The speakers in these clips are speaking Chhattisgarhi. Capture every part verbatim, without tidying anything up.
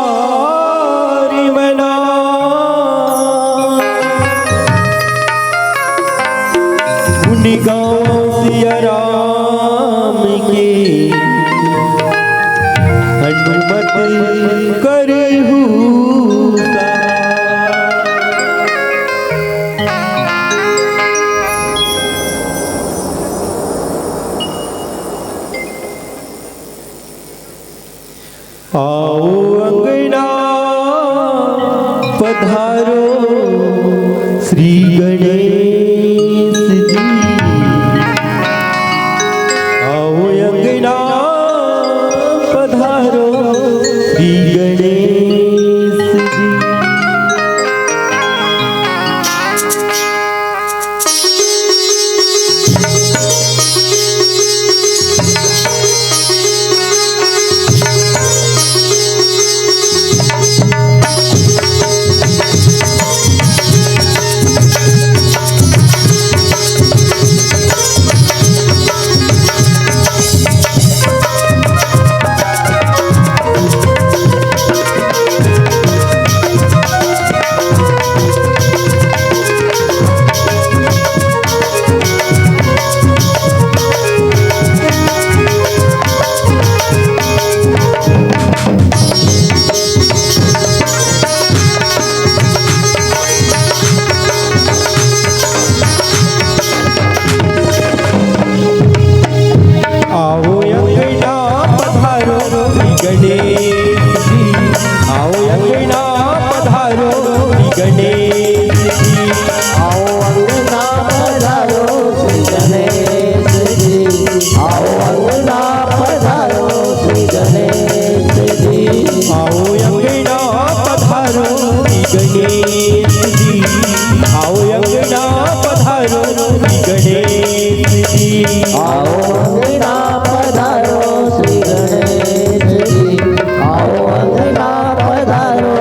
बारंबार मना गुण गाऊं सिया राम के, हनुमत करहु। आओ अंगना पधारो श्री गणेश जी, आओ अंगना पधारो श्री गणेश जी। आओ अंगना पधारो श्री गणेश जी, आओ अंगना पधारो श्री गणेश जी, आओ अंगना पधारो श्री गणेश जी, आओ अंगना पधारो श्री गणेश जी, आओ अंगना पधारो श्री गणेश जी, आओ अंगना पधारो श्री गणेश जी, आओ अंगना पधारो श्री गणेश जी, आओ अंगना पधारो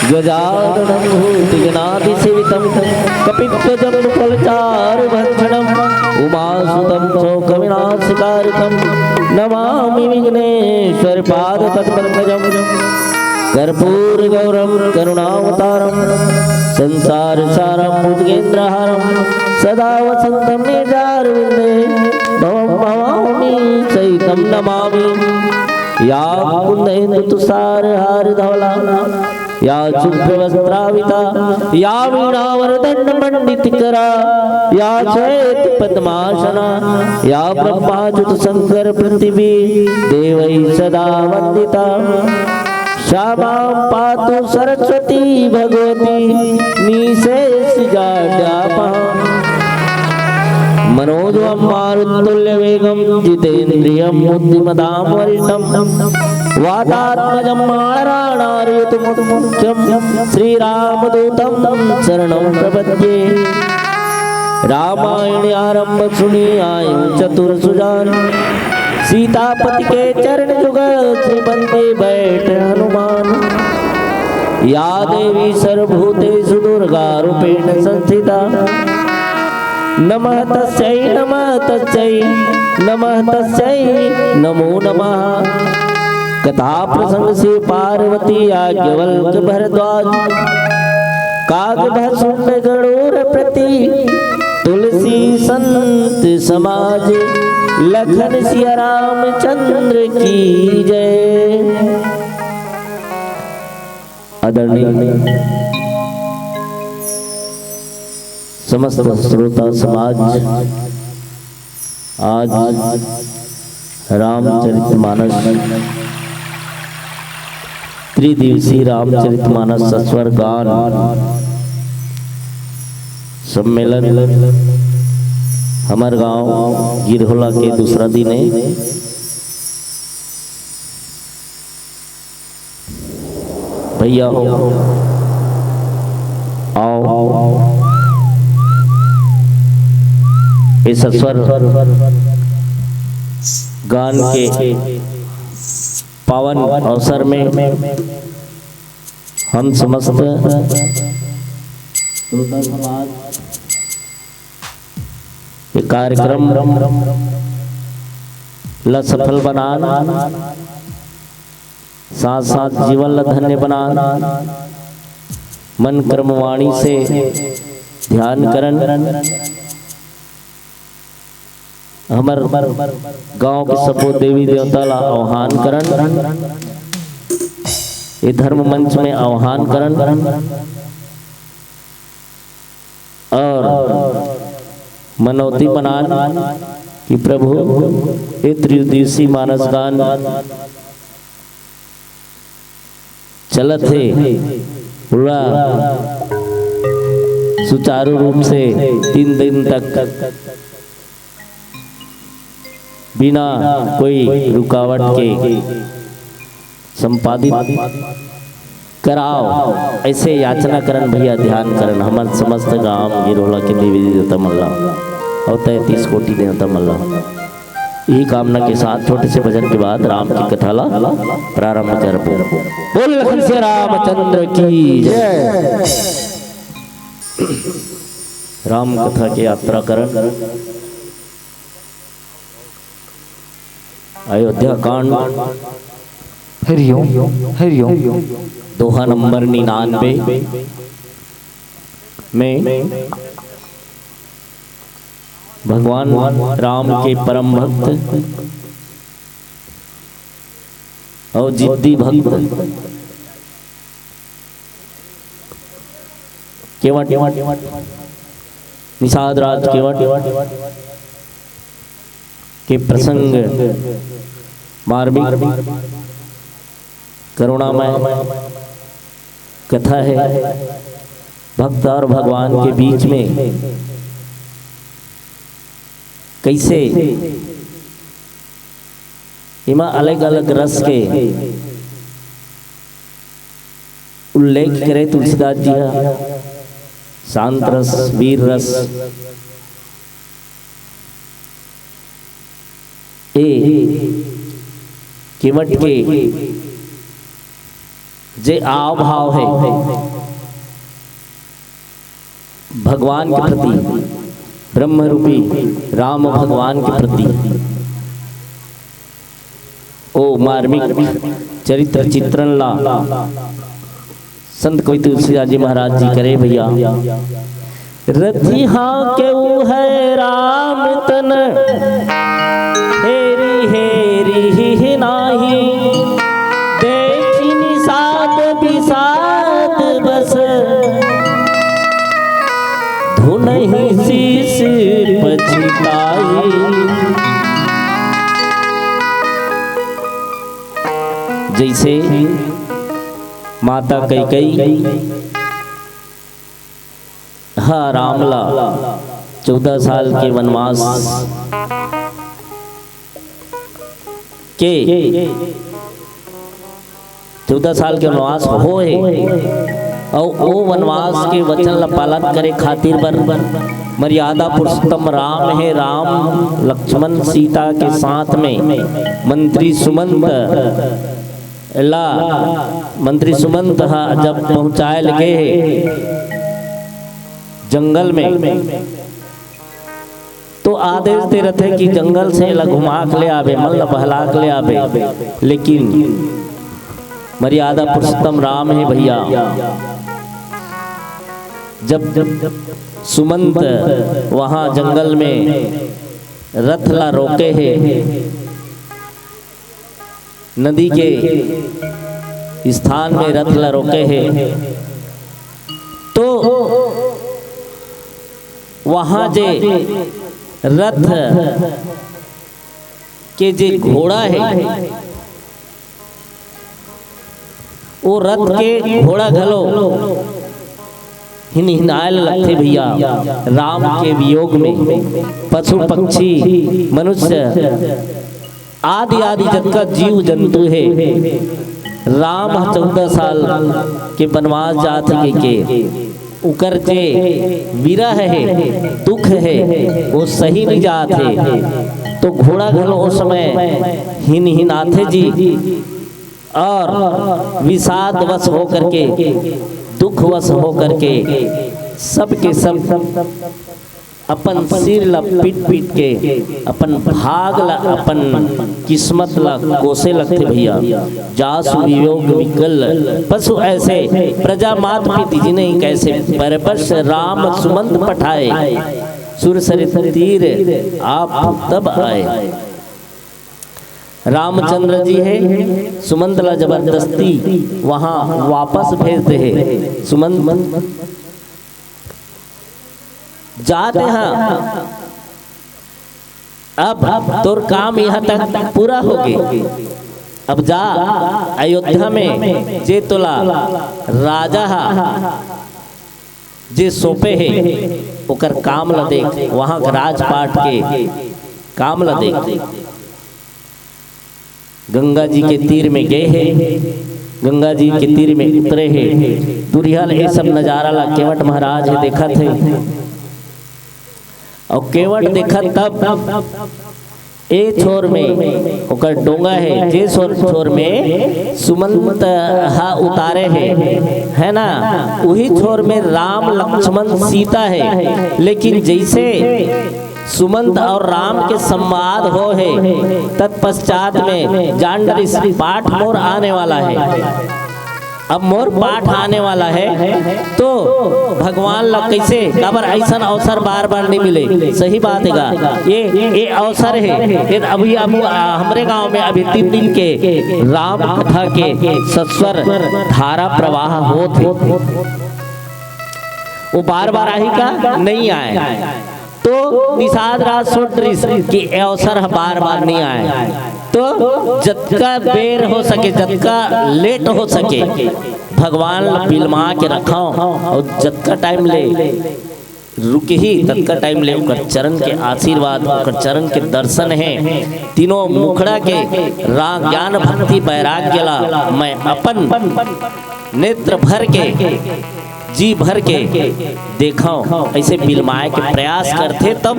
गजाननं भूतगणादिसेवितं कपित्थजम्बूफलचारुभक्षणं उमासुतं शोकविनाशकारकं नमामि विघ्नेश्वरपादपद्मपङ्कजं। कर्पूरगौरं करुणावतारं संसारसारं भुजगेन्द्रहारं सदा वसन्तं हृदयारविन्दे भवं भवामि सहितं नमामि। या कुन्देन्दुतुषारहारधवला या शुभ्रवस्त्रावृता या वीणावरदण्डमण्डितकरा या श्वेतपद्मासना या ब्रह्माच्युतशंकर पृथ्वी देवैः सदा वन्दिता। सा मां पातु सरस्वती भगवती निःशेषजाड्यापहा। मनोजवं मारुततुल्यवेगं जितेन्द्रियं बुद्धिमतां वरिष्ठं वातात्मजं मानराणार्यतमुख्यं श्रीरामदूतं शरणं प्रपद्ये। रामायण आरंभ सुनि आयो चतुर सुजान सीतापति के चरण जुगल श्री बंदी बैठ हनुमान। या देवी सर्वभूतेषु दुर्गा रूपेण संस्थिता नमः तस्यै नमः तस्यै नमः तस्यै नमो नमः। कथा प्रसंग से पार्वती याज्ञवल्क भरद्वाज काग भसुंड गणोर प्रति तुलसी संत समाज लखन सिया रामचंद्र की जय। आदरणीय समस्त श्रोता समाज, आज रामचरितमानस त्रिदिवसीय रामचरितमानस सस्वर गान सम्मेलन हमर गांव गिरहोला के दूसरा दिन है। भैया हो, आओ, इस स्वर गान के पावन अवसर में हम समस्त श्रोता समाज ये कार्यक्रम ला सफल बनान, साथ साथ जीवन ला धन्य बनान, मन कर्म वाणी से ध्यान करन। हमर गांव के सबो देवी देवता ला आह्वान करन, ये धर्म मंच में आह्वान करन और मनौती मनान कि प्रभु, ये त्रिदिवसीय मानस गान चलत हे, पूरा सुचारू रूप से तीन दिन तक बिना कोई रुकावट के संपादित कराओ, ऐसे याचना करन भैया, ध्यान करन हमर समस्त गांव गिरहोला के देवी देवता मन ला और तैंतीस कोटि देवता मन ला। यही कामना के साथ छोटे से भजन के बाद राम की कथा ला प्रारंभ करबो। बोल लखन सिया रामचंद्र की जय। राम कथा के यात्रा करन। अयोध्या कांड हरिओम, हरिओम। दोहा नंबर निन्यानवे में भगवान राम के परम भक्त और जिद्दी भक्त केवट, निषाद राज केवट के प्रसंग मार्मिक करुणामय कथा है। भक्त और भगवान के बीच में कैसे एमा अलग-अलग रस के उल्लेख करे तुलसीदास जी ह, शांत रस, वीर रस, ए केवट के जे आव भाव हे भगवान के प्रति, ब्रह्म रूपी राम भगवान के प्रति, ओ मार्मिक चरित्र चित्रण ला संत कवि तुलसीदास जी महाराज जी करे भैया। रतिहा केऊ है राम तन, हेरी हेरी ही नाही, देखी निषाद विषाद बस, धुनहि शीश पछिताई। जैसे माता कैकई हा राम ला चौदह साल के वनवास के, चौदह साल के वनवास होहे, अउ ओ वनवास के वचन ला पालन करे खातिर बर मर्यादा पुरुषोत्तम राम हे, राम लक्ष्मण सीता के साथ में मंत्री सुमंत ला, मंत्री सुमंत हा जब पहुंचाए लगे हे जंगल में, तो आदेश दे रथे कि जंगल से ला घुमा के ले आबे, मन ला बहला के ले आबे। लेकिन मर्यादा पुरुषोत्तम राम हे भैया, जब सुमंत वहां जंगल में रथ ला रोके हे, नदी के स्थान में रथ ला रोके हे, तो वहां जे रथ के जे घोड़ा हे, वो रथ के घोड़ा घलो हिनहिनाए लगथे भैया। राम के वियोग में पशु पक्षी मनुष्य आदि आदि जतका जीव जंतु हे, राम ह चौदह साल के वनवास जात हे के, उकर जे विरह हे, दुख हे, वो सही नहीं जात हे। तो घोड़ा घलो ओ समय हिनहिनाथे जी, और विषाद वश होकर के, दुख वश होकर के सबके सब अपन सिर ला पीट पीट के, अपन भाग ला, अपन किस्मत ला कोसे लगथे भैया। जासु वियोग विकल पशु ऐसे, प्रजा मात पित जिनहि कैसे, बरबस राम सुमंत पठाए, सुरसरि तीर आप तब आए। रामचंद्र जी हे, सुमंत ला जबरदस्ती वहां वापस भेज दे हे। सुमंत, जा तेहा, अब तोर काम यहां तक पूरा होगे। अब जा, अयोध्या में जे तोला राजा हा जे सौंपे हे, ओकर काम ला देख, वहां के राजपाट के काम ला देख। गंगा जी के तीर में गे हे, गंगा जी के तीर में उतरे हे। दुरिहा ले ये सब नजारा ला केवट महाराज हे देखत हे, अउ केवट देखत तब ए छोर में ओकर डोंगा हे, जे छोर, छोर में सुमंत हा उतारे हे, है ना, उही छोर में राम लक्ष्मण सीता हे। लेकिन जैसे सुमंत और राम के संवाद हो हे, तत्पश्चात में जान डरिस पाठ मोर आने वाला हे। अब मोर पाठ आने वाला हे, तो भगवान ला कैसे, काबर ऐसन अवसर बार बार नहीं मिले। सही बात हे गा, ये, ये अवसर हे। ये अभी, अभी, आ, हमरे गांव में अभी तीन दिन के राम कथा के सस्वर धारा प्रवाह होत हे। वो बार बार आही का? नहीं आए। तो निषाद राज सोच रहिस कि ए अवसर ह बार बार नहीं आए, तो जतका बेर हो सके, जतका लेट हो सके, भगवान ला बिलमा के रखव, और जतका टाइम ले रुकही, ततका टाइम ले ओकर चरण के आशीर्वाद, ओकर चरण के दर्शन हे। तीनों मुखड़ा के रा-, ज्ञान, भक्ति, वैराग्य ला मैं अपन नेत्र भर के जी भर के देखव, ऐसे बिलमाए के प्रयास करथे। तब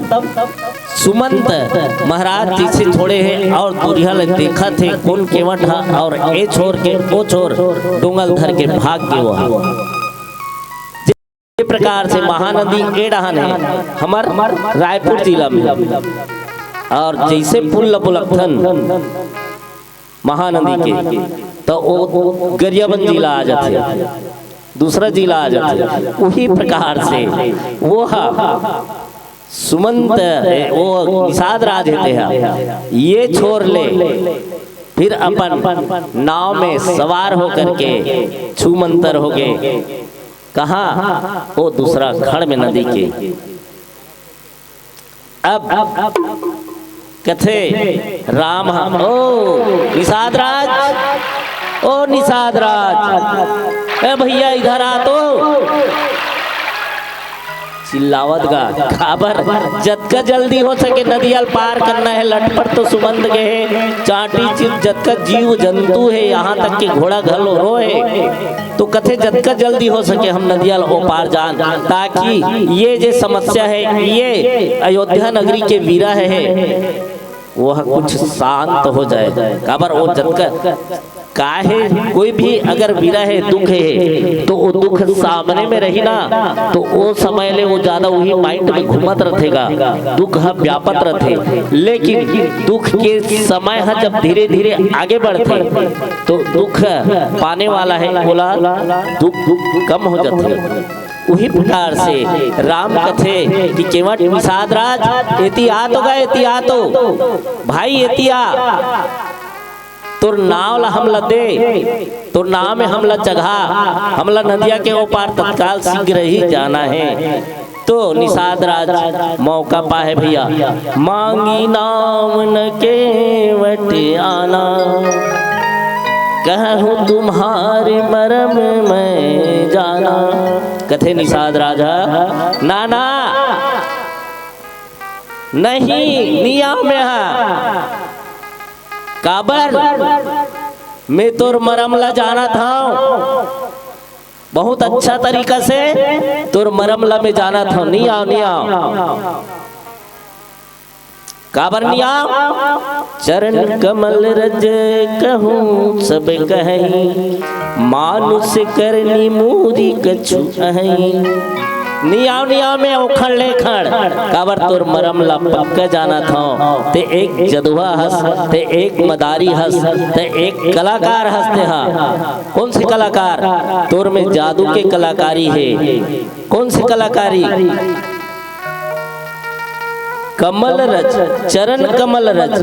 सुमंत महाराज जैसे थोड़े हे और दूरिहा ले देखत हे, कोन केवट हा और ए छोर के ओ छोर डोंगल धर के भाग गे वो हा। ये प्रकार से महानदी ए डहान हे हमर रायपुर जिला में, और जैसे पुल ल बोलथन महानदी के, तो ओ गरियाबंद जिला आ जाथे, दूसरा जिला आ जाथे। उही प्रकार से वो हा सुमंत, वो निषाद राज हे, तेहा ये छोर ले फिर अपन नाव में सवार होकर के छूमंतर हो गे। कहाँ? वो दूसरा खड़ में नदी के। अब कथे राम ह, ओ निषाद राज, ओ निषाद राज, ए भैया इधर आ तो। चिल्लावत गा, काबर? जतका जल्दी हो सके नदिया ल पार करना हे। लटपट तो सुमंत गे हे, चांटी चिर जतका जीव जंतु हे, यहाँ तक के घोड़ा घलो रोए। तो कथे जतका जल्दी हो सके हम नदिया ल ओ पार जान, ताकि ये जे समस्या हे, ये अयोध्या नगरी के विरह हे, वो ह कुछ शांत हो जाए। काबर? वो जतका काहे, कोई भी अगर विरह हे, दुख हे, तो वो दुख सामने में रही ना, तो वो समय ले वो ज्यादा वही माइंड में घूमत रथेगा, दुख ह व्यापत रथे। लेकिन दुख के समय ह जब धीरे धीरे आगे बढ़थे, तो दुख पाने वाला हे, ओला दुख, दुख कम हो जाथे। उही प्रकार से राम कथे कि केवट निषाद राज, एती आ तो गा, एती आ तो, भाई एती आ, तोर नाव ला हमला दे, तोर नाव में हमला चघा, हमला नदिया के ओ पार तत्काल शीघ्र ही जाना हे। तो निषाद राज मौका पाहे भैया, मांगी नाम न केवट आना, कहूँ तुम्हारे मरम मैं जाना। कथे निषाद राज ह, ना ना, नहीं, निया में हा। काबर? मैं तोर मरम ला जानत हंव, बहुत अच्छा तरीका से तोर मरम ला मैं जानत हंव। निया, निया। काबर निया? चरण कमल रज कहूँ सब कहई, मानुष करनी मूरी कछु अहई। नियाव नियाव में ओखड़ ले खड़, काबर तोर मरम ला पक्का जानत हंव। ते एक जदुहा हस, ते एक मदारी हस, ते एक कलाकार हस। ते हा कौन से कलाकार? तोर में जादू के कलाकारी हे। कौन से कलाकारी? कमल रज, चरण कमल रज,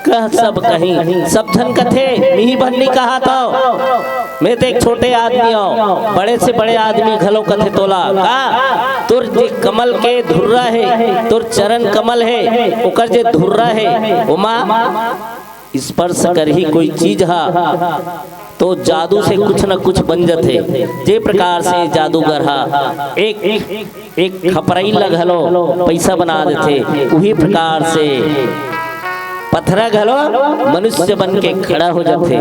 कह सब कहीं। सब झन कथे, मिही भन्नी कहा तो। मैं तो एक छोटे आदमी हंव, बड़े से बड़े आदमी घलो कथे तोला। का? तोर जे कमल के धुर्रा हे, तोर चरण कमल हे, ओकर जे धुर्रा हे, ओमा स्पर्श करही कोई चीज हा, तो जादू से कुछ न कुछ बन जथे। जे प्रकार से जादूगर हा एक, एक खपरई ला घलो पैसा बना देथे, उही प्रकार से पथरा घलो मनुष्य बन के खड़ा हो जथे।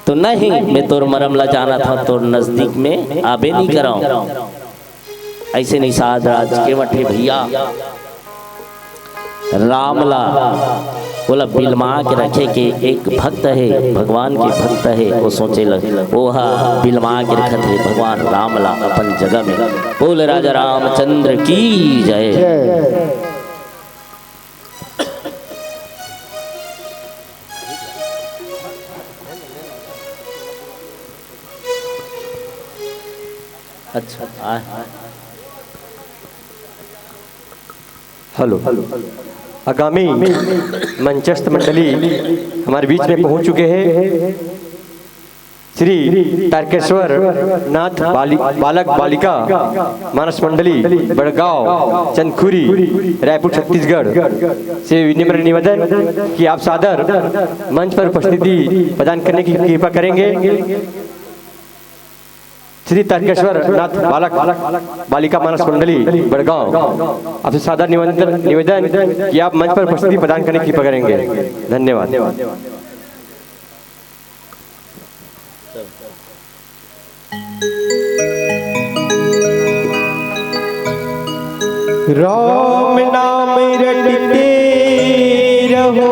तो नहीं, मैं तोर मरम ला जानत हंव, तोर नजदीक में आबे नहीं करंव। ऐसे निषाद राज केवट हे भैया, राम ला ओला बिलमा के रखे के एक भक्त हे, भगवान के भक्त हे, वो सोचे लग, वो हा बिलमा के रखत हे भगवान राम ला अपन जगह में। बोल राजा रामचंद्र की जय। जय। अच्छा, आ, हेलो। आगामी मंचस्थ मंडली हमारे बीच में पहुंच चुके हैं। श्री तारकेश्वर नाथ बालि-, बालक बालिका मानस मंडली बड़गांव चंदखुरी रायपुर छत्तीसगढ़ से विनम्र निवेदन कि आप सादर मंच पर उपस्थिति प्रदान करने की कृपा करेंगे। श्री तारकेश्वर नाथ बालक बालिका मानस मंडली बड़गांव, आपसे सादर निवेदन, निवेदन कि आप मंच पर उपस्थिति प्रदान करने की कृपा करेंगे। धन्यवाद। राम नाम रटते रहो,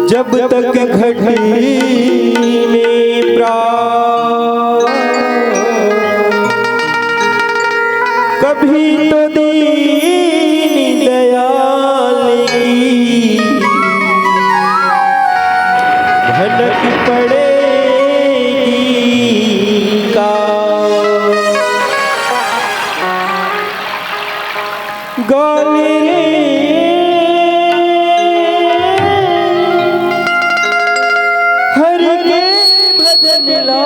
जब तक घटी में प्राण। कभी तो दीन दयाल की भनक पड़ेगी का। गाल रे, हरि के भजन ला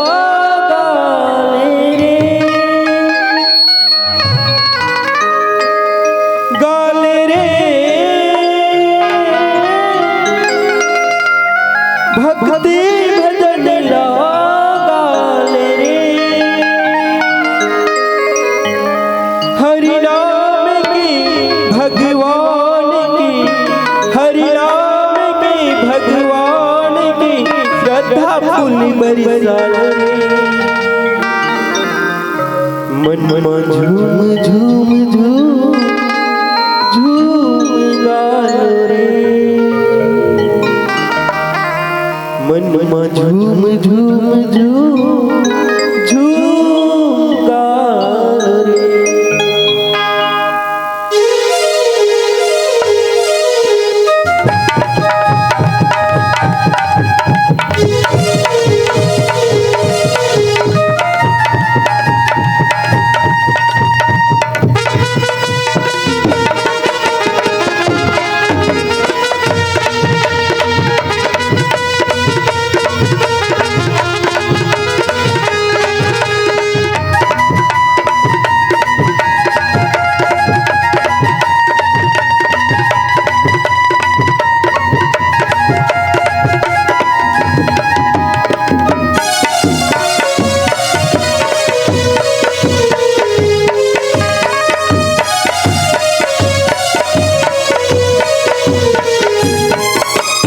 गाल रे। गाल रे, भक्ति भजन ला गाल रे। हरि नाम की, भगवान की, हरि नाम की, भगवान की श्रद्धा फूल बरसाल रे। मन मा झूम झूम झूम झूम गाल रे। मन मा झूम झूम झूम झूम गाल रे।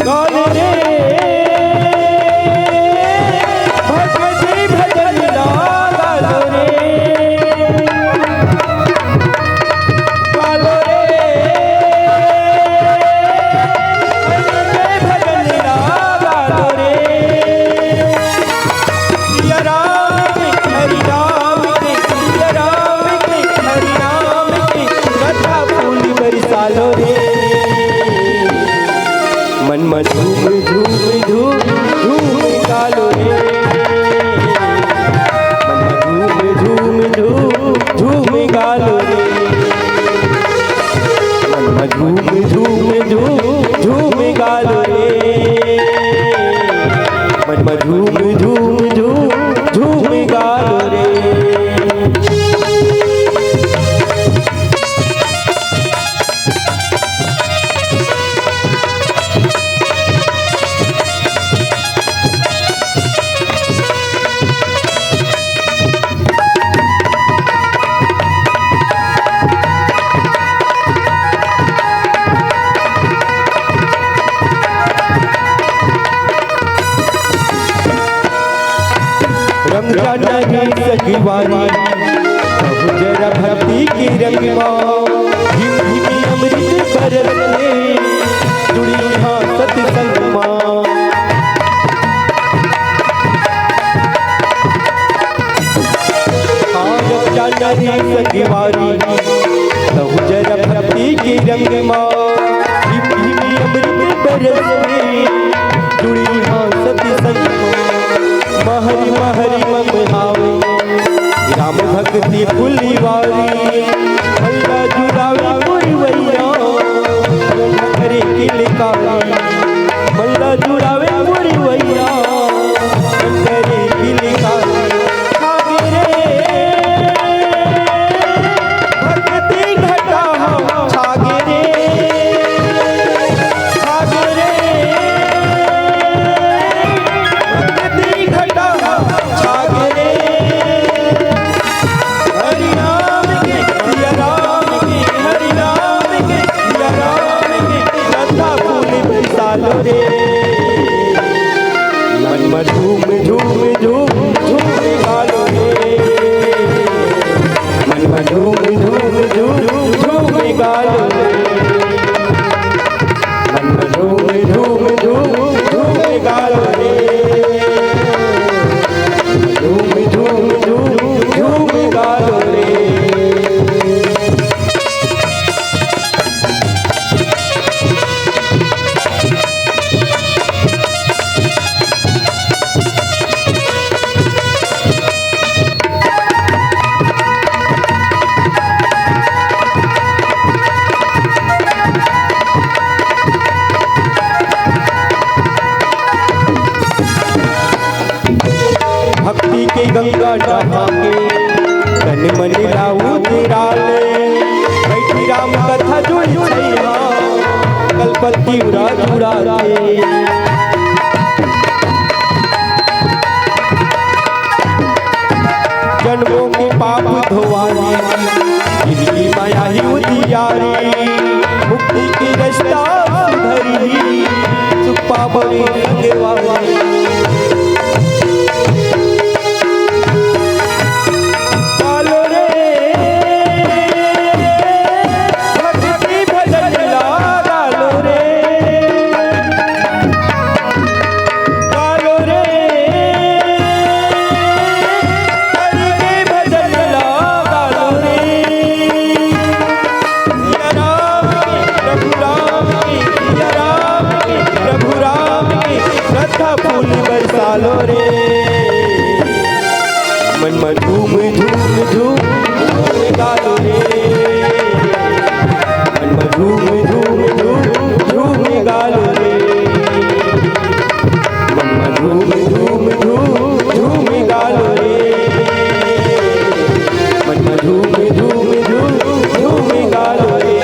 गाल रे, भक्ति भजन ला गाल रे। गाल रे, हरि के भजन ला गाल रे। सिया राम के, हरि राम के, सिया राम के, हरि राम के, श्रद्धा फूल बरसालो रे। मन मा झूम झूम झूम झूम गालो रे। मन मा झूम झूम झूम झूम गालो रे। मन मा झूम झूम झूम झूम गालो रे। मन मा झूम झूम झूम झूम गालो रे। रंग जाना ही सखी वारी, कहूँ जरा भक्ति के रंग मा। हिम हिम अमृत बरस ले, जुड़ी हाँ सतसंग मा। हाँ, रंग जाना ही सखी वारी, कहूँ जरा भक्ति के रंग मा। हिम हिम अमृत बरस ले, जुड़ी हाँ सतसंग मा। महरी महरी मम हावे, राम भक्ति फुलवारी। मल्ला जुड़ावे पुरवैया, करे किलकारी। मल्ला जुड़ावे पुरवैया, करे किलकारी। छागे रे, भक्ति घटा हो, छागे रे, छागे रे, भक्ति घटा हो, छागे रे। हरि नाम के, सिया गंगा नहा के तन मन ला उतराले, बैठी राम कथा जुड़ी छैया, कलपति उरा जुड़ा के। जन्मों के पाप धोवाले, जिनकी माया ही उजियारी, मुक्ति की रास्ता सुधरी, सुख पावो रे संगवारी। गालो रे, भक्ति भजन ला गालो रे। गालो रे, हरि के भजन ला गालो रे। सिया राम के, प्रभु राम के, सिया राम के, प्रभु राम के, श्रद्धा फूल बरसालो रे। मन में झूम, झूम, झूम, झूम गालो रे। मन में झूम, झूम, झूम, झूम गालो रे। मन में झूम, झूम, झूम, झूम गालो रे। मन में झूम, झूम, झूम, झूम गालो रे।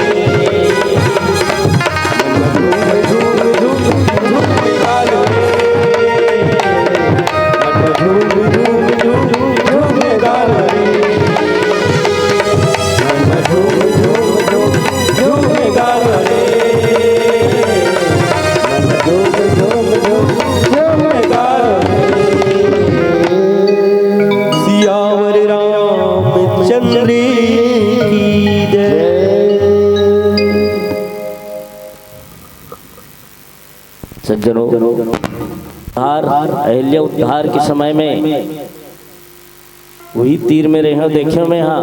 मन में झूम, झूम, झूम, झूम गालो रे। मन में झूम, झूम, झूम, झूम गालो रे। मन में झूम, झूम, झूम, झूम गालो रे। मन में झूम, झूम, झूम, झूम गालो रे। सियावर रामचंद्र की जय। सज्जनों, उद्धार, अहिल्या उद्धार के समय में वही तीर में रहे देखे में हा,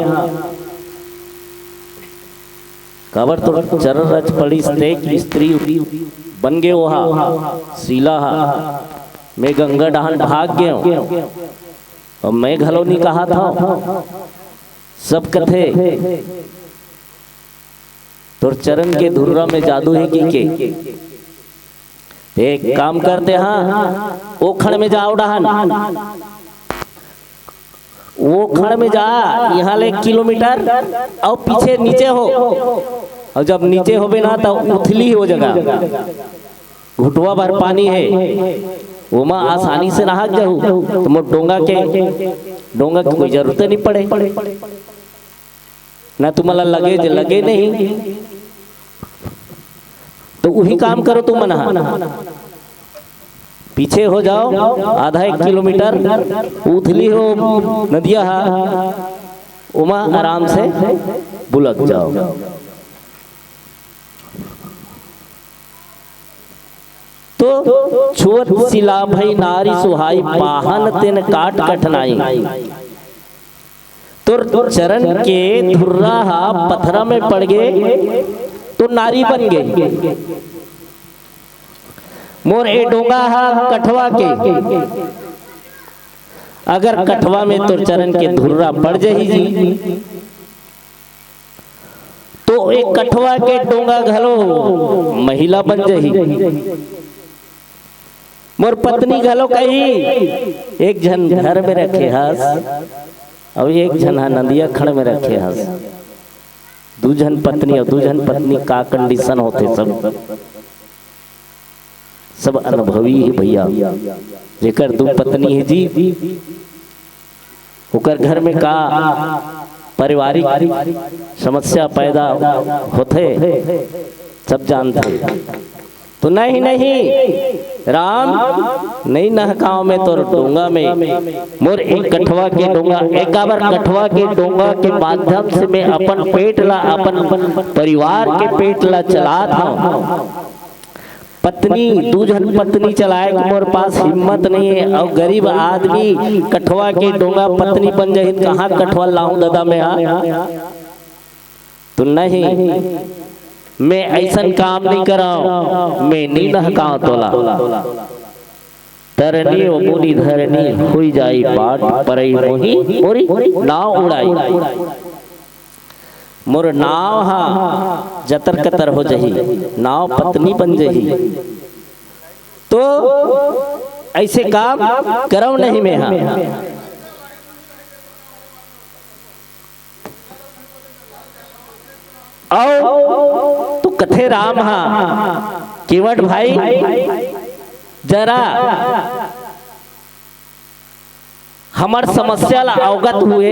काबर तो चरण रच पड़ी, स्त्री बन गए वहा, शीला हा, मैं गंगा डहान भाग गए हूँ। और मैं घलो नहीं कहा था, सब कथे तोर चरण के धुर्रा में जादू हे कि के? ते एक काम करते, हाँ, ओ खड़ में जाओ डहान, ओ खड़ में जा, यहाँ ले एक किलोमीटर, अउ पीछे नीचे हो, अउ जब नीचे होबे ना, त उथली हो जगह, घुटवा भर पानी हे, ओमा आसानी से नहा के जाहू, त मोर डोंगा के, डोंगा के कोई जरूरत नहीं पड़े। ना तुमला लगे जे लगे नहीं, तो उही काम करो तुमन ह। पीछे हो जाओ, आधा एक किलोमीटर उथली हो नदिया हा, ओमा आराम से बुलक जाओ। तो छुअत सिला भई नारी सुहाई, पाहन तेन काट कठिनाई। तोर चरण के धुर्रा हा पथरा में पड़ गे, तो नारी बन गे। मोर ए डोंगा हा कठवा के, अगर कठवा में तोर चरण के धुर्रा पड़ जाही जी, तो एक कठवा के डोंगा घलो महिला बन जाही। मोर पत्नी घलो कही, एक झन घर में रखे हस, अउ एक झन हा नदिया खड़ में रखे हस। दू झन पत्नी अउ दू झन पत्नी का condition होथे सब। सब अनुभवी हे भैया, जेकर दू पत्नी हे जी, ओकर घर में का पारिवारिक समस्या पैदा होथे, सब जानथे। तो नहीं, नहीं, राम, नहीं नहकाव में तोर डोंगा में, मोर एक कठवा के डोंगा, एकाबर कठवा के डोंगा के माध्यम से मैं अपन पेट ला, अपन परिवार के पेट ला चलात हूँ। पत्नी, दू झन पत्नी चलाए के मोर पास हिम्मत नहीं है, अउ गरीब आदमी कठवा के डोंगा पत्नी बन जाही, कहाँ कठवा लाहूं दादा मैं हा? तो नहीं, मैं ऐसन काम नहीं कराओ, मैं नहीं नहकाओ तोला। तरनी ओ मुनि धरनी हुई जाई पाट, परई मोही मोरी नाव उड़ाई। मोर नाव हा जतर कतर हो जही, नाव पत्नी बन जही। तो ऐसे काम करव नहीं मैं हा। अउ तो कथे राम हा, केवट भाई, जरा हमर समस्या ला अवगत हुए,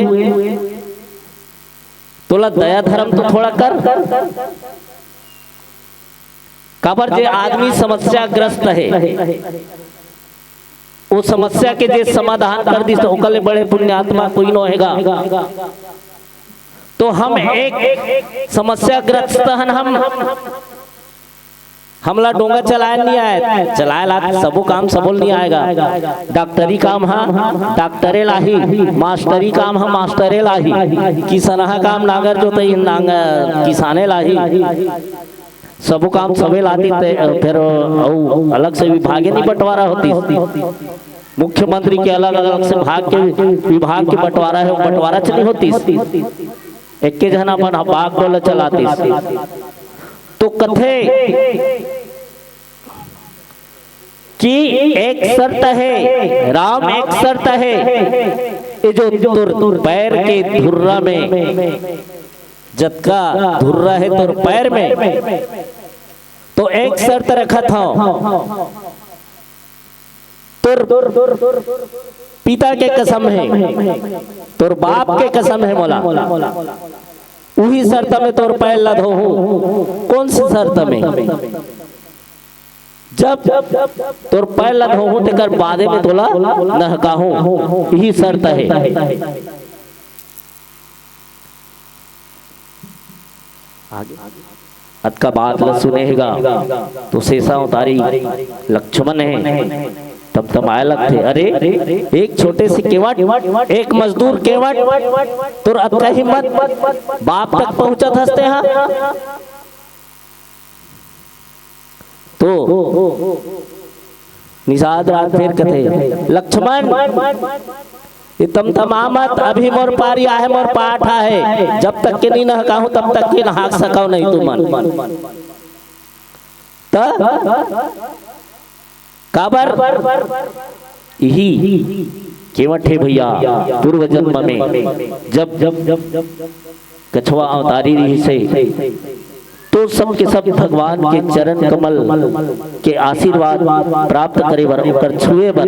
तोला दया धर्म तो थोड़ा कर। काबर जे आदमी समस्याग्रस्त हे, वो समस्या के जे समाधान कर दिस, तो ओकर ले बड़े पुण्यात्मा कोई नो हेगा। तो हम एक समस्याग्रस्त हन, हम, हमला डोंगा चलाए नहीं आए, चलाए ला सबो काम सबो ल नहीं आएगा। डॉक्टरी काम हा डॉक्टरे लाही, मास्टरी काम हा मास्टरे लाही, किसनहा काम नांगर जोतई नांगर किसाने लाही। सबो काम सबे लाती ते, फेर अउ अलग से विभागे नहीं बंटवारा होती। मुख्यमंत्री के अलग-अलग से भाग के, विभाग के बंटवारा हे, वो बंटवारा च नहीं होतिस। एके झन अपन बाग डोला चलातिस। तो कथे कि एक शर्त हे राम, एक शर्त हे, ये जो तोर पैर के धुर्रा में, जतका धुर्रा हे तोर पैर में, तो एक शर्त रखत हंव, तोर पिता के कसम हे, तोर बाप के कसम हे मोला, उही शर्त में तोर पैर ला धोहूं। कौन सी शर्त में? जब तोर पैर ला धोहूं, तेकर बादे में तोला नहकाहूं, इही शर्त हे। आगे अतका बात ल सुने हेगा, तो सेसा उतारी लक्ष्मण हे, तमतमाए लगथे। अरे, एक छोटे से केवट, एक मजदूर केवट, तोर अतका हिम्मत, बाप तक पहुंचत हस तेहा। तो निषाद रात फेर कथे, लक्ष्मण, ये तमतमा मत, अभी मोर पारी आहे, मोर पाठ आहे, जब तक के नहीं नहकाहूं, तब तक के नहाक सकव नहीं तुमन। त काबर? इही केवट हे भैया, पूर्व जन्म में जब कछवा अवतारी रहिस हे, तो सब के सब भगवान के चरण कमल के आशीर्वाद प्राप्त करे बर, ओकर छुए बर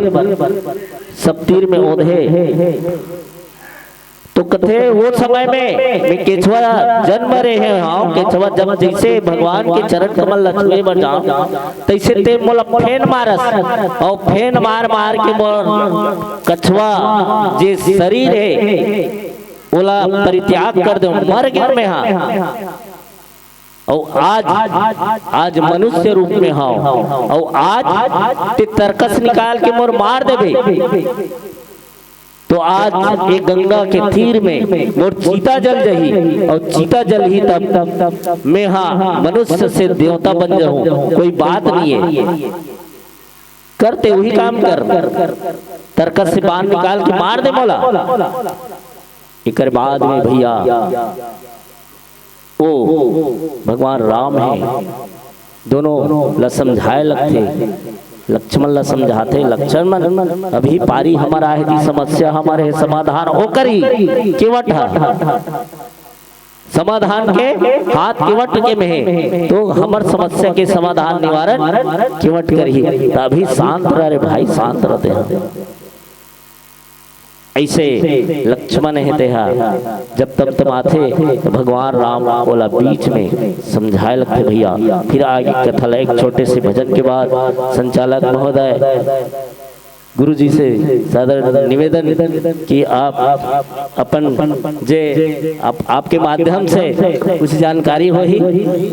सब तीर में ओंधे। तो कथे, वो समय में मैं केछवा जन्म रहे हंव, केछवा जब जैसे भगवान के चरण कमल ल छुए बर जांव, तैसे ते मोला फेन मारस, अउ फेन मार मार के मोर कछवा जे शरीर हे, ओला परित्याग कर देंव, मर गेंव मैं हा। अउ आज, आज मनुष्य रूप में हंव, अउ आज ते तरकस निकाल के मोर मार देबे, तो आज ये गंगा के तीर में मोर चीता जल जही, अउ चीता जलही तब मैं हा मनुष्य से देवता बन जहूं, कोई बात नहीं हे। करते वही काम कर, तरकस से बाण निकाल के मार दे मोला। एकर बाद में भैया, ओ भगवान राम हे, दोनों ला समझाए लगथे, लक्ष्मण ला समझाथे, लक्ष्मण, अभी पारी हमर आहे जी, समस्या हमर हे, समाधान ओ करी, केवट ह समाधान के हाथ केवट के में हे, तो हमर समस्या के समाधान निवारण केवट करही। त अभी शांत रह रे भाई, शांत रह तेहा। ऐसे लक्ष्मण हे तेहा, जब तमतमाथे तो भगवान राम ओला बीच में समझाए लगथे भैया। फिर आगे कथा ला एक छोटे से भजन के बाद संचालक महोदय, गुरु जी से सादर निवेदन कि आप अपन जे आप, आपके माध्यम से कुछ जानकारी होही,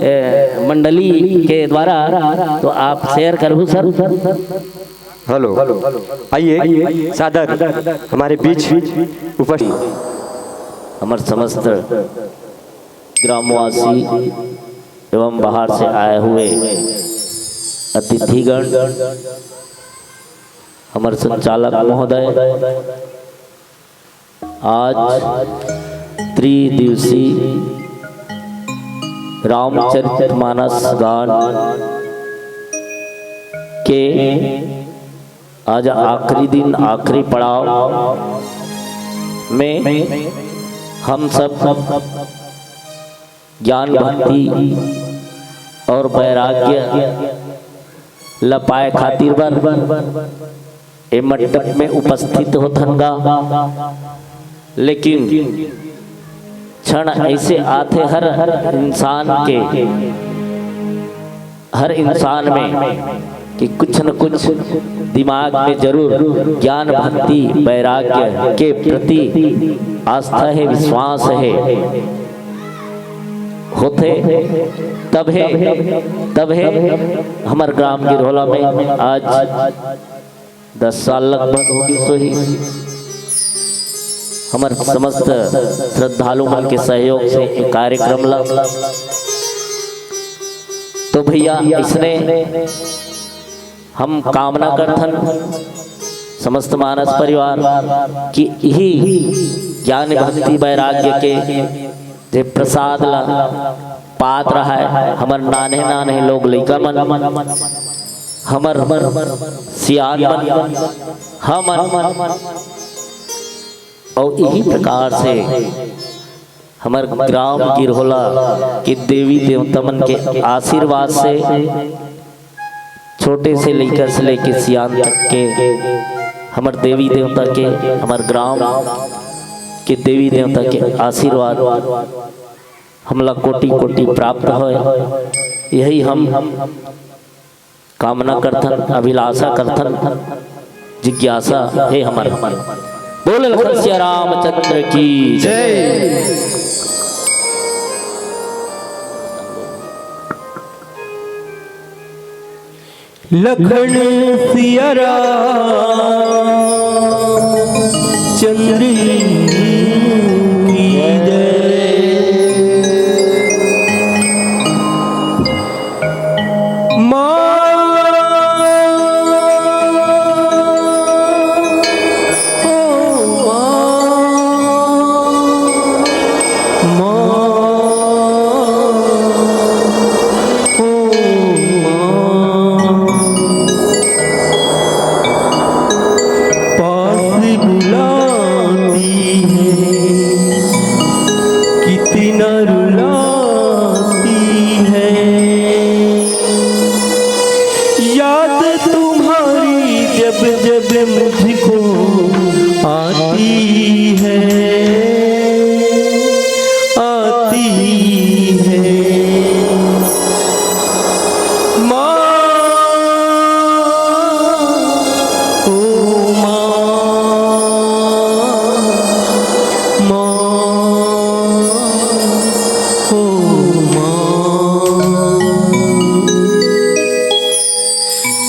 ए, मंडली के द्वारा, तो आप share करहू सर। हेलो, आइए, सादर हमारे बीच उपस्थित हमर समस्त ग्रामवासी एवं बाहर से आए हुए अतिथिगण, हमर संचालक महोदय, आज त्रिदिवसीय रामचरितमानस गान के आज आखिरी दिन, आखिरी पड़ाव में हम सब ज्ञान भक्ति और वैराग्य ल पाए खातिर बर ए मंडप में उपस्थित होथन गा। लेकिन क्षण ऐसे आथे हर इंसान के, हर इंसान में कि कुछ न कुछ दिमाग में जरूर ज्ञान, भक्ति, वैराग्य के प्रति आस्था हे, विश्वास हे, होथे। तब हे, तब हे हमर ग्राम गिरहोला में आज दस साल लगभग होगिस होही। हमर समस्त श्रद्धालु मन के सहयोग से ए कार्यक्रम ला, तो भैया, इसने हम कामना करथन समस्त मानस परिवार कि इही ज्ञान, भक्ति, वैराग्य के जे प्रसाद ला पात रहय, हमर नान्हे नान्हे लोग लइका मन, हमर सियान मन, हमन, अउ इही प्रकार से हमर ग्राम गिरहोला के देवी देवता मन के आशीर्वाद से छोटे से लइका से लेके सियान तक के हमर देवी देवता के, हमर ग्राम के देवी देवता के आशीर्वाद हमला कोटि कोटि प्राप्त होय, यही हम कामना करथन, अभिलाषा करथन, जिज्ञासा हे हमर। बोल लखन सिया रामचंद्र की जय। लखन सिया राम चंद्र की जय। माँ, ओ माँ, माँ, ओ माँ। पास बुलाती है, कितना रुलाती है। याद तुम्हारी जब जब मुझको आती है, आती है। माँ, ओ माँ, माँ, ओ माँ।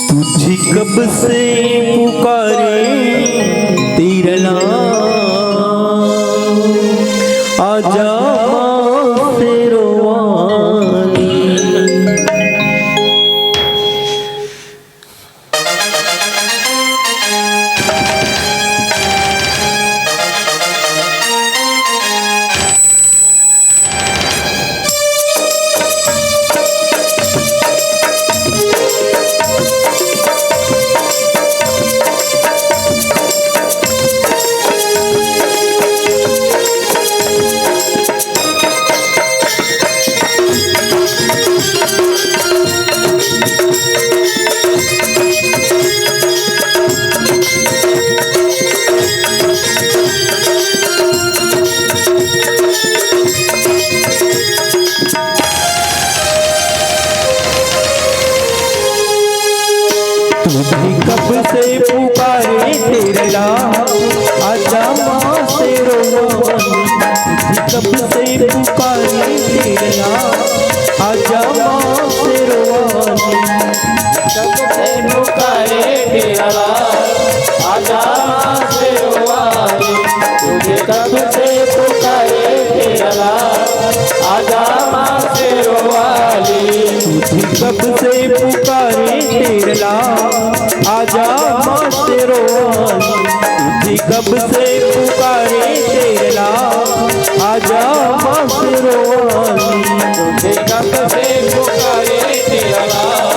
तुझे कब से पुकारे तेरा नाम, आजा माँ शेरों वाली। तुझे कब से पुकारे तेरे लाल, आजा माँ शेरों वाली। तुझे कब से पुकारे तेरे लाल, आजा माँ शेरों वाली। कब से पुकारे तेरा लाल, आजा माँ शेरों वाली। तुझे कब से पुकारे तेरा लाल, आजा माँ शेरों वाली। तुझे कब से पुकारे तेरा लाल, आजा माँ शेरों वाली। तुझे कब से पुकारे तेरा लाल, आजा माँ शेरों वाली। तुझे कब से पुकारे तेरा लाल,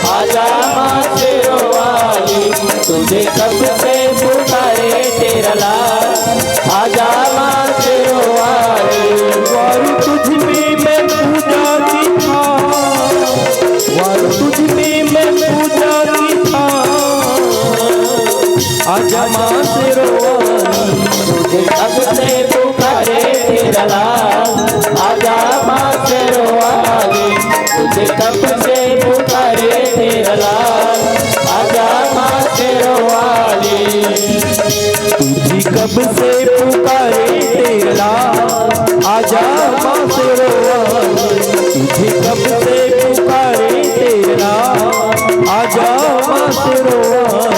आजा माँ शेरों वाली। तुझे कब से पुकारे तेरा लाल, आजा माँ शेरों वाली। और तुझ में मैं तुझ में मैं पूजा की था, आजा माँ शेरों वाली। तुझे कब से पुकारे तेरा लाल, आजा माँ शेरों वाली। तुझे कब से पुकारे तेरा लाल, आजा माँ शेरों वाली। तुझे कब से पुकारे तेरा लाल, आजा माँ शेरों वाली। तुझे कब से पुकारे तेरा लाल, आजा माँ शेरों वाली।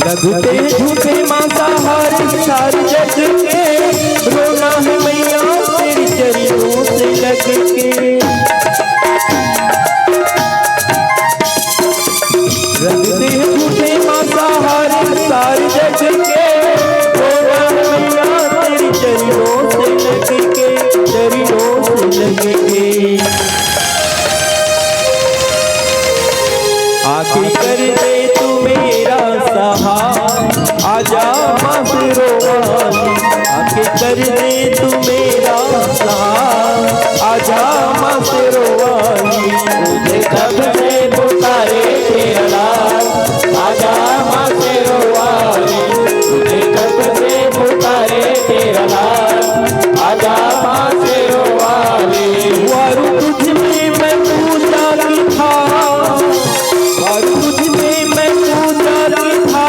लगते हैं झूठे मांसाहार सारे जग के, रोना है मैया तेरी चरणों से लग के। लगते हैं झूठे मांसाहार सारे जग के, रोना है मैया तेरी चरणों से लग के, चरणों से लग के। आके कर दे तू मेरा सहारा, आजा माँ शेरों वाली। आके कर दे तू मेरा सहारा, आजा माँ शेरों वाली। तुझे कब से पुकारे तेरा लाल, आजा माँ शेरों वाली। तुझे कब से पुकारे तेरा लाल, आजा माँ शेरों वाली। वारू तुझ में मैं पूजा की था, वारू तुझ में मैं पूजा की था।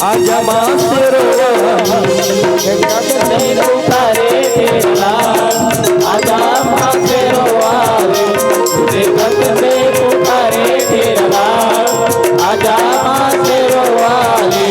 आजा माँ शेरों वाली। तुझे कब से पुकारे तेरा लाल, आजा माँ शेरों वाली। तुझे कब से पुकारे तेरा लाल, आजा माँ शेरों वाली।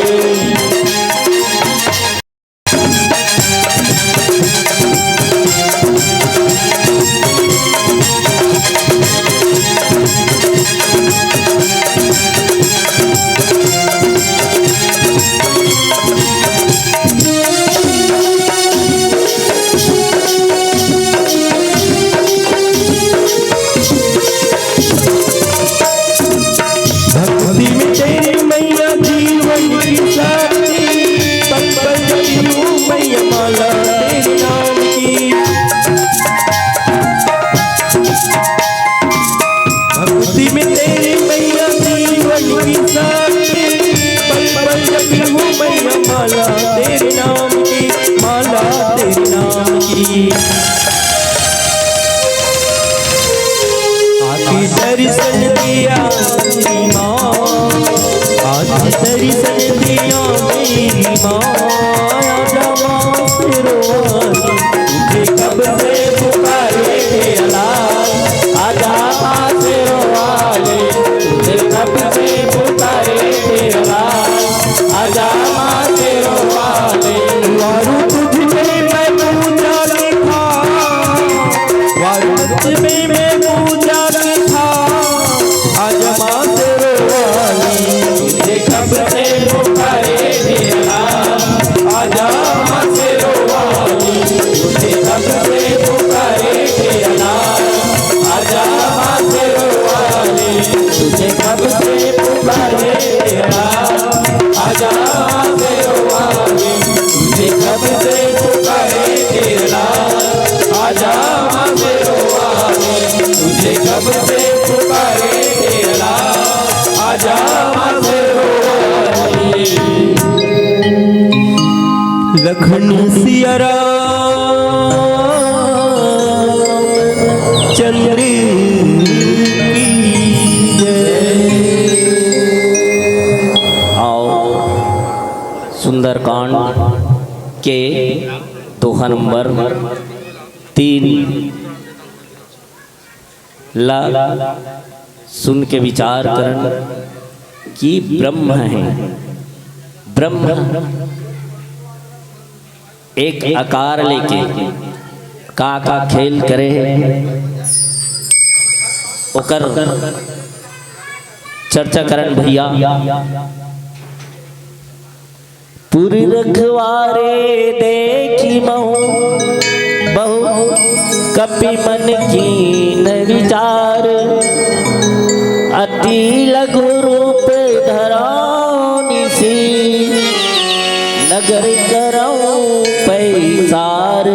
भक्ति में तेरी मैया जीवन की शक्ति, पल पल जपती हूँ मैया माला तेरे नाम की। भक्ति में तेरी मैया जीवन की शक्ति, पल पल जपती हूँ मैया माला तेरे नाम की, माला तेरे नाम की। आके दर्शन दिया मेरी माँ, आके दर्शन दिया मेरी माँ। आजा माँ शेरों वाली, तुझे कब से पुकारे तेरा लाल। आजा माँ शेरों वाली, तुझे कब से पुकारे तेरा लाल। आजा माँ शेरों वाली। वारू तुझ में मैं पूजा की था, वारू तुझ में मैं पूजा की था। आजा माँ शेरों वाली, तुझे कब से पुकारे तेरा लाल। आजा माँ शेरों वाली, तुझे कब से पुकारे तेरा लाल। आजा माँ शेरों वाली, तुझे कब से पुकारे तेरा लाल। आजा माँ शेरों वाली, तुझे कब से पुकारे तेरा लाल। आजा माँ शेरों वाली, तुझे कब से पुकारे तेरा लाल। आजा माँ शेरों वाली। लखन सिया राम चंद्र की जय। आओ, सुंदरकांड के दोहा नंबर तीन ला सुन के विचार करन कि ब्रह्म है, ब्रह्म एक आकार लेके का का खेल करे हे, ओकर चर्चा करन भैया। पुर रखवारे देखी महु बहु कपि मन कीन विचार। अति लघु रूप धरौ निसि नगर करौ पैसार।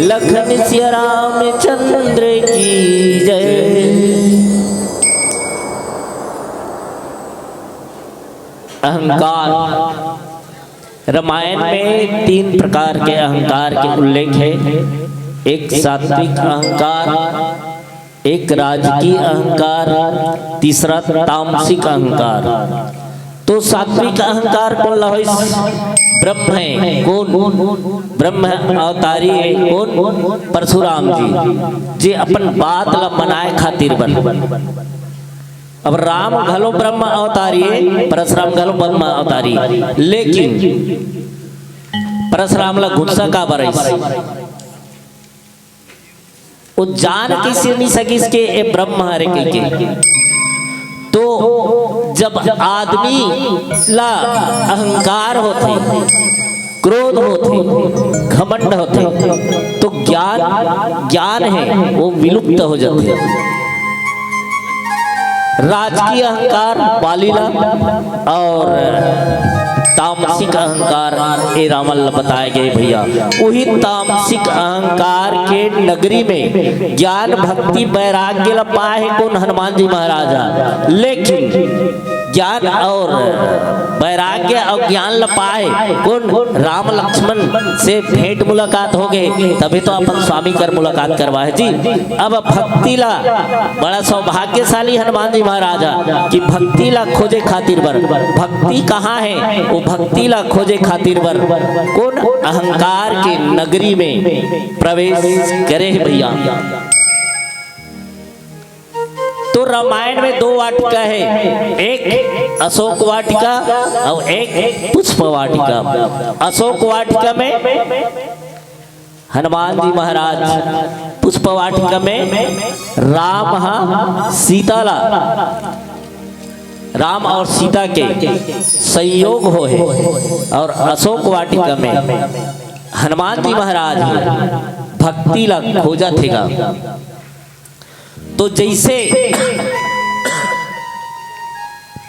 लखन सिया रामचंद्र की जय। अहंकार। रामायण में तीन प्रकार के अहंकार के उल्लेख है। एक सात्विक अहंकार, एक राजकी अहंकार, तीसरा तामसिक अहंकार। तो सात्विक अहंकार कोन ला होइस? ब्रह्म है। कोन? ब्रह्म अवतारी है। कोन? परशुराम जी, जे अपन बात ला मनाए खातिर बन। अब राम घलो ब्रह्म अवतारी है, परशुराम घलो ब्रह्म अवतारी, लेकिन परशुराम ला गुस्सा काबर आइस? वो जान कइसे नहीं सकिस के ए ब्रह्म हरे कहिके। तो जब आदमी ला अहंकार होथे, क्रोध होथे, घमंड होथे, तो ज्ञान, ज्ञान है वो विलुप्त हो जाथे। राजकीय अहंकार बाली ला और तामसिक अहंकार ए रावण ला बताए गए भैया। वही तामसिक अहंकार के नगरी में ज्ञान, भक्ति, वैराग्य ला पाए हे कोन? हनुमान जी महाराज हा। लेकिन ज्ञान और वैराग्य और ज्ञान ला पाए कोन? राम लक्ष्मण से भेंट मुलाकात हो गए, तभी तो अपन स्वामी कर मुलाकात करवाए जी। अब भक्ति ला, बड़ा सौभाग्यशाली हनुमान जी महाराज हा कि भक्ति ला खोजे खातिर बर, भक्ति कहाँ है, वो भक्ति ला खोजे खातिर बर कोन? अहंकार के नगरी में प्रवेश करे हे भैया। तो रामायण में दो वाटिका है, एक अशोक वाटिका और एक पुष्प वाटिका। अशोक वाटिका में हनुमान जी महाराज, पुष्प वाटिका में राम हा सीता ला, राम और सीता के संयोग होहे, और अशोक वाटिका में हनुमान जी महाराज भक्ति ला खोजत हे गा। तो जइसे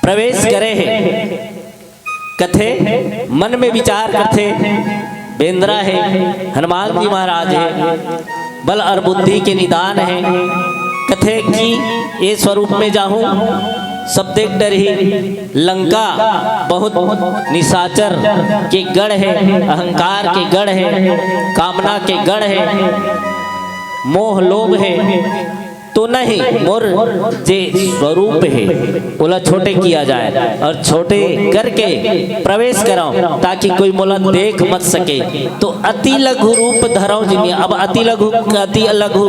प्रवेश करे हे, कथे, मन में विचार करथे, बेंदरा हे, हनुमान जी महाराज हे, बल और बुद्धि के निदान हे। कथे कि ए स्वरूप में जाहूं, सब देख डरही। लंका बहुत निशाचर के गढ़ हे, अहंकार के गढ़ हे, कामना के गढ़ हे, मोह लोभ हे। तो नहीं, मोर जे स्वरूप हे, ओला छोटे किया जाए और छोटे करके प्रवेश कराओ, ताकि कोई मोला देख मत सके। तो अति लघु रूप धरौ जिनिया। अब अति लघु, अति लघु,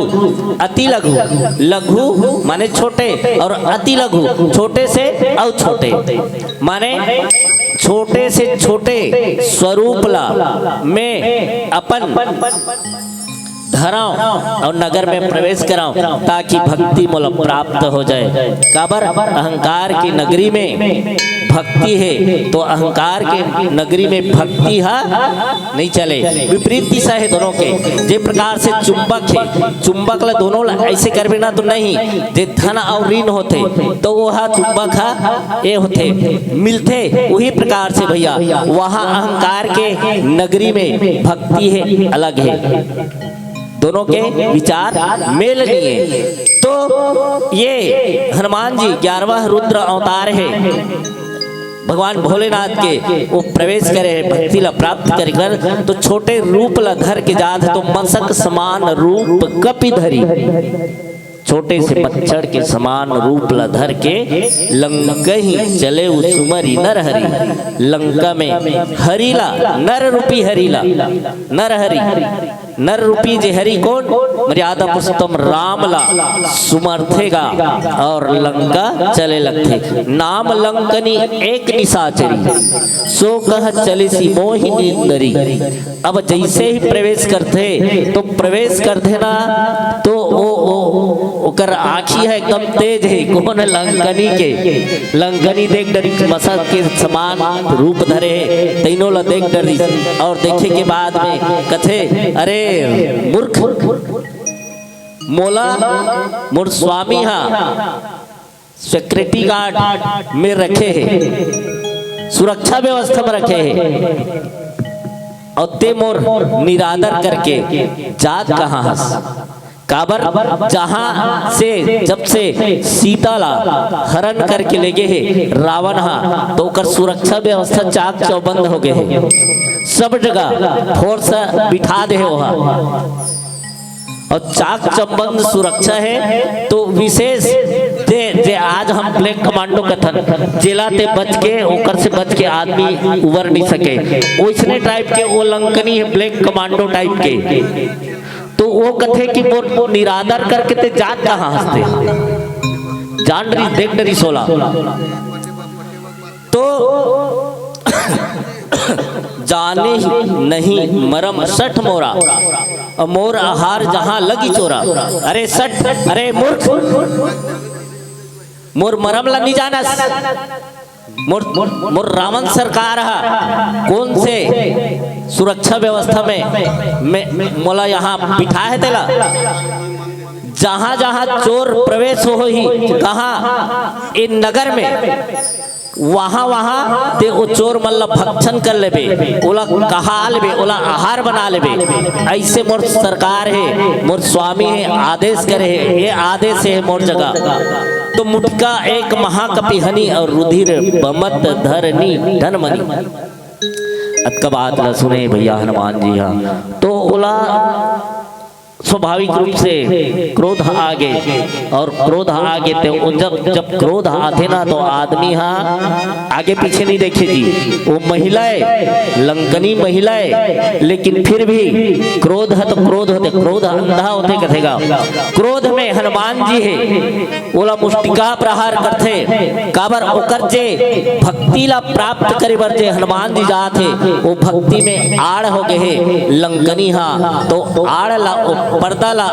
अति लघु, लघु माने छोटे और अति लघु छोटे से और छोटे, माने छोटे से छोटे स्वरूप ला मैं अपन धरव और नगर में प्रवेश करव, ताकि भक्ति मोला प्राप्त हो जाए। काबर? अहंकार की नगरी में भक्ति हे, तो अहंकार के नगरी में भक्ति हा नहीं चले। विपरीत दिशा हे दोनों के। जे प्रकार से चुंबक हे, चुंबक ला दोनों ला ऐसे करबे ना तो नहीं, जे धन और ऋण होथे, तो वो हा चुंबक हा ए होथे, मिलथे। वही प्रकार से भैया, वहाँ अहंकार के नगरी में भक्ति हे, अलग हे। दोनों के विचार मेल नहीं हे। तो ये हनुमान जी ग्यारहवाँ रुद्र अवतार हे, भगवान भोलेनाथ के वो प्रवेश करे हे, भक्ति ला प्राप्त करे कर, तो छोटे रूप ला धर के जात हे, तो मसक समान रूप कपि धरी। छोटे से मच्छर के समान रूप ला धर के लंकहि चले उ सुमरि नर हरि। लंका में हरि ला, नर रूपी हरि ला, नर हरि, नर रूपी जे हरि कोन? मर्यादा पुरुषोत्तम राम ला सुमरथे गा और लंका चले लगथे। नाम लंकनि एक निशाचरी, सो कह चलिसि मोहि नींदरी। अब जैसे ही प्रवेश करथे, तो प्रवेश करथे ना, तो ओ, ओ ओकर आँखी ह एकदम तेज हे। कोन? लंकनी के। लंकनी देख डरिस, मसक के समान रूप धरे हे, तइनो ला देख डरिस। और देखे के बाद में कथे, "अरे मूर्ख, मोला मोर स्वामी हा सिक्योरिटी गार्ड में रखे हे, सुरक्षा व्यवस्था में रखे हे, और ते मोर निरादर करके जात कहाँ हस?" काबर, जहाँ से, जब से सीता ला हरण करके ले गे हे रावण हा, तो ओकर सुरक्षा व्यवस्था चाक चौबंद हो गे हे। सब जगह फोर्स बिठा दे हे ओहा। और चाक चौबंद सुरक्षा हे, तो विशेष जे, जे आज हम ब्लैक कमांडो कथन, जेला ते बच के, ओकर से बच के आदमी उबर नहीं सके, ओइसने टाइप के वो लंकनी हे, ब्लैक कमांडो टाइप के। तो वो कथे कि मोर निरादर करके ते जात कहाँ हस ते? जान डरिस, देख डरिस ओला। तो जाने नहीं मरम सठ मोरा, और मोर आहार जहाँ लगी चोरा। अरे सठ, अरे मूर्ख, मोर मरम ला नहीं जानस। मोर, मोर, मोर रावण सरकार हा कोन से सुरक्षा व्यवस्था में, में मोला यहाँ बिठा हे तेला? जहाँ जहाँ चोर प्रवेश होही, कहाँ इन नगर में, वहाँ वहाँ ते ओ चोर मन ला भक्षण कर लेबे, ओला कहा लेबे, ओला आहार बना लेबे। ऐसे मोर सरकार हे, मोर स्वामी हे, आदेश करे हे, ये आदेश हे मोर जगह। तो मुटिका एक महाकपि हनि और रुधिर बमत धरनी धन मनी। अतका बात ला सुने भैया हनुमान जी हा, तो ओला स्वाभाविक रूप से क्रोध आ गे, और क्रोध आ गे ते वो जब, जब क्रोध आथे ना, तो आदमी हा आगे पीछे नहीं देखे जी। वो महिला हे, लंकनी महिला हे, लेकिन फिर भी क्रोध हे तो क्रोध होथे, क्रोध अंधा होथे कथे गा। क्रोध में हनुमान जी हे, ओला मुष्टिका प्रहार करथे। काबर? ओकर जे भक्ति ला प्राप्त करे बर जे हनुमान जी जात हे, वो भक्ति में आड़ हो गे हे लंकनी हा। तो आड़ ला, ओ पर्दा ला,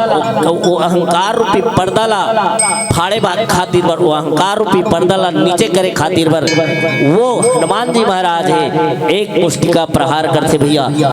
ओ, ओ अहंकार रूपी पर्दा ला फाड़े बा-, खातिर बर, वो अहंकार रूपी पर्दा ला नीचे करे खातिर बर वो हनुमान जी महाराज हे, एक मुष्टिका प्रहार करथे भैया।